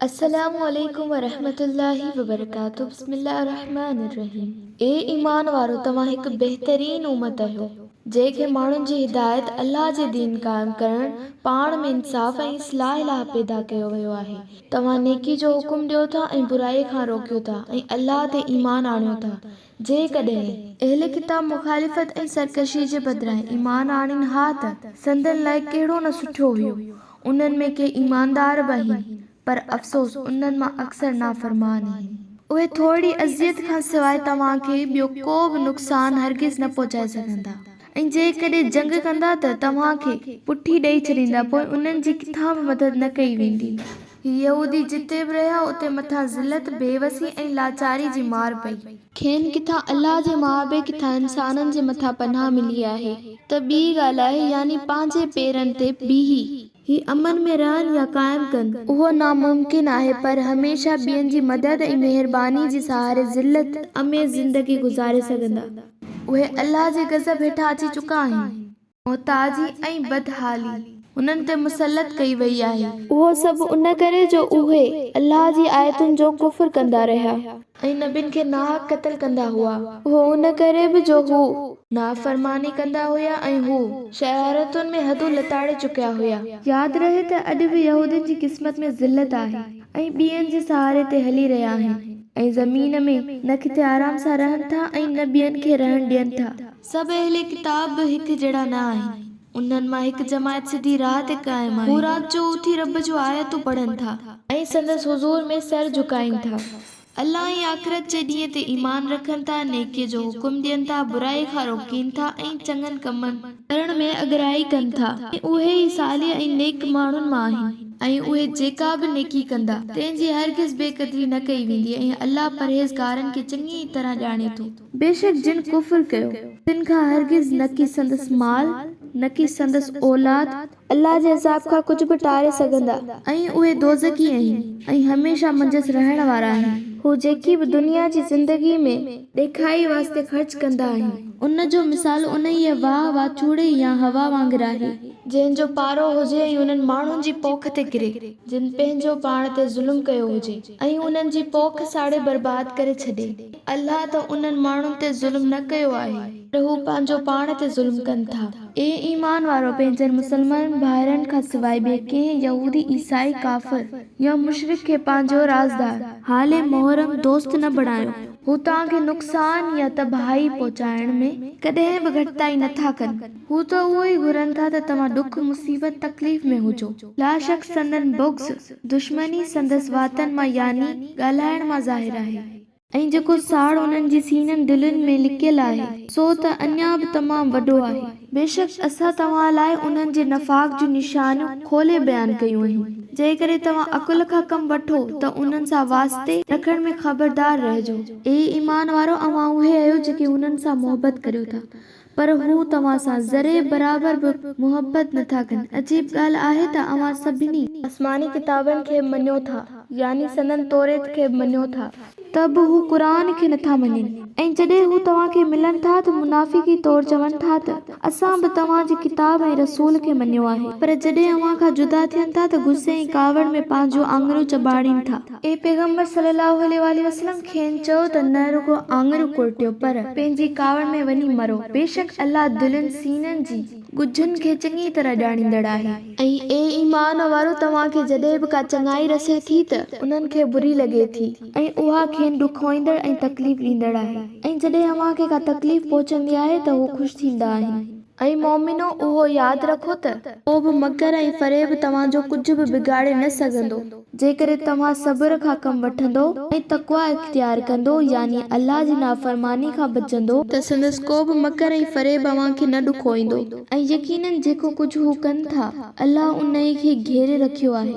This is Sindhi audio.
السلام عليڪم ورحمة الله وبرڪاته بسم الله الرحمٰن الرحيم اي ايمان وارو توهان هڪ بهترين امت آهيو جنهن کي ماڻهن جي هدايت الله جي دين قائم ڪرڻ پاڻ ۾ انصاف ۽ اصلاح لاء پيدا ڪيو ويو آهي توهان نيڪي جو حڪم ڏيو ٿا ۽ برائي کان روڪيو ٿا ۽ الله تي ايمان آڻيو ٿا جيڪڏهن اهل ڪتاب مخالفت ۽ سرڪشي جي بدران ايمان آڻين ها ته سندن لاء ڪهڙو نه سٺو هيو انهن ۾ ڪي ايماندار به آهن، پر افسوس انهن مان اڪثر نافرمان آهن. اهي ٿورڙي اذيت کان سواء توهان کي ٻيو ڪو به نقصان هرگز نه پهچائي سگهندا ۽ جيڪڏهن جنگ ڪندا ته توهان کي پٺي ڏئي ڇڏيندا پوء انهن جي ڪٿان به مدد نه ڪئي ويندي. هي يهودي جتي به رهيا اتي مٿان ذلت، بيوسي ۽ لاچاري جي مار پئي. کين ڪٿان الله جي محابي ڪٿان انسانن جي مٿان پناهه ملي آهي ته ٻي ڳالهه آهي يعني پنهنجي پيرن تي بيهي. هي امن ۾ رهن يا قائم ڪن. اهو ناممڪن آهي پر هميشه ٻين جي مدد ۽ مهرباني جي سهاري ذلت اميز زندگي گذاري سگهندا. اهي الله جي غضب هيٺان اچي چڪا آهن. محتاجي ۽ بدحالي انهن تي مسلط ڪئي وئي آهي. اهو سڀ ان ڪري جو اهي، الله جي آيتن جو، ڪفر ڪندا رهيا. ۽ نبين کي ناحق قتل ڪندا هئا. اهو ان ڪري به جو هو. نافرماني ڪندا هيا ۽ هو. شرارتن ۾ حدون لتاڙي چڪيا هيا. ياد رهي ته اڄ به يهودين جي قسمت ۾ ذلت آهي ۽ ٻين جي سهاري تي هلي رهيا آهن ۽ زمين ۾ نه ڪٿي آرام سان رهن ٿا ۽ نه ٻين کي رهڻ ڏين ٿا. سڀ اهل ڪتاب به هڪ جهڙا نه آهن. انهن مان هڪ جماعت سڌي راهه تي قائم آهي. هو رات جو اٿي رب جون آيتون پڙهن ٿا. ۽ سندس حضور ۾ سر جهڪائين ٿا. الله ۽ آخرت جي ڏينهن تي ايمان رکن ٿا، نيڪيء جو حڪم ڏين ٿا، برائي کان روڪين ٿا ۽ چڱن ڪمن. ڪرڻ ۾ اڳرائي ڪن ٿا ۽ اهي ئي صالح ۽ نيڪ ماڻهن مان آهن. ۽ اهي جيڪا به نيڪي ڪندا، تنهن جي هرگز بي قدري نه ڪئي ويندي ۽ الله پرهيزگارن کي چڱيء طرح ڄاڻي ٿو. بيشڪ جن ڪفر ڪيو، تن کان هرگز نڪي سندس مال، نڪي سندس اولاد، الله جي عذاب کان ڪجهه به ٽاري سگهندا. ۽ اهي دوزخي آهن، ۽ هميشه منجهس رهڻ وارا آهن. هو جيڪي به دنيا جي زندگي ۾. ڏيکائي واسطي خرچ ڪندا آهن. ان جو مثال انهيء واهه واچوڙي يا هوا وانگر آهي. جنهن جو پارو هجي ۽ انهن ماڻهن جي پوک تي ڪري، جن پنهنجو پاڻ تي ظلم ڪيو هجي، ۽ انهن جي پوک ساڙي برباد ڪري ڇڏي. الله ته انهن ماڻهن تي ظلم نه ڪيو آهي، پر هو پنهنجو پاڻ تي ظلم ڪن ٿا. اي ايمان وارؤ! پنهنجن مسلمان ڀائرن کان سواء ٻئي ڪنهن يهودي، عيسائي، ڪافر يا مشرڪ کي پنهنجو رازدار، حالي محرم، دوست نه بڻايو. هو توهان کي نقصان يا تباهي پهچائڻ ۾ ڪڏهن به گهٽتائي نه ٿا ڪن. هو ته اهو ئي گهرن ٿا ته توهان ڏک، مصيبت، تڪليف ۾ هجو. لاشڪ سندن بغض، دشمني، سندس واتن مان يعني ڳالهائڻ مان ظاهر آهي. ۽ جيڪو ساڙ انهن جي سينن، دلين، ۾ لڪيل آهي، سو ته اڃا به تمام وڏو آهي. بيشڪ اسان توهان لاء انهن جي نفاق جون نشانيون کولي بيان ڪيون آهن، جيڪڏهن توهان عقل کان ڪم وٺو ته انهن سان واسطي رکڻ ۾ خبردار رهجو. اي ايمان وارؤ! اوهان اهي آهيو جيڪي انهن سان محبت ڪريو ٿا، پر هو توهان سان ذري برابر به محبت نه ٿا ڪن. عجيب ڳالهه آهي ته اوهان سڀني. آسماني ڪتابن کي به مڃو ٿا، يعني سندن توريت کي به مڃو ٿا. ته به هو قرآن کي نه ٿا مڃين ۽ جڏهن هو توهان کي ملن ٿا ته منافقي طور چون ٿا ته اسان به توهان جي ڪتاب ۽ رسول کي مڃيو آهي پر جڏهن اوهان کان جدا ٿين ٿا ته غصي ۽ ڪاوڙ ۾ پنهنجون آڱريون چٻاڙين ٿا. اي پيغمبر صلّي اللّٰه عليه واٰله وسلّم! کين چئو ته نه رڳو آڱريون ڪرٽيو پر. پنهنجي ڪاوڙ ۾ وڃي مرو. بيشڪ الله دلين، سينن، جي ڳجهن کي چڱيء طرح ڄاڻيندڙ آهي. ۽ اي ايمان وارؤ! توهان کي جڏهن به ڪا چڱائي رسي ٿي ته. انهن کي بري لڳي ٿي ۽ اها کين ڏکوئيندڙ ۽ تڪليف ڏيندڙ آهي ۽ جڏهن اوهان کي ڪا تڪليف پهچندي آهي ته هو خوش ٿيندا آهن. اي مؤمنو! اهو ياد رکو ته. ڪو به مڪر ۽ فريب توهان جو ڪجهه به بگاڙي نه سگهندو. جيڪڏهن توهان صبر کان ڪم وٺندؤ ۽ تقويٰ اختيار ڪندؤ، يعني الله جي نافرماني کان بچندؤ، ته سندس ڪو به مڪر ۽ فريب اوهان کي نه ڏکوئيندو ۽ يقيناً جيڪو ڪجهه هو ڪن ٿا، الله انهيء کي گهيري رکيو آهي.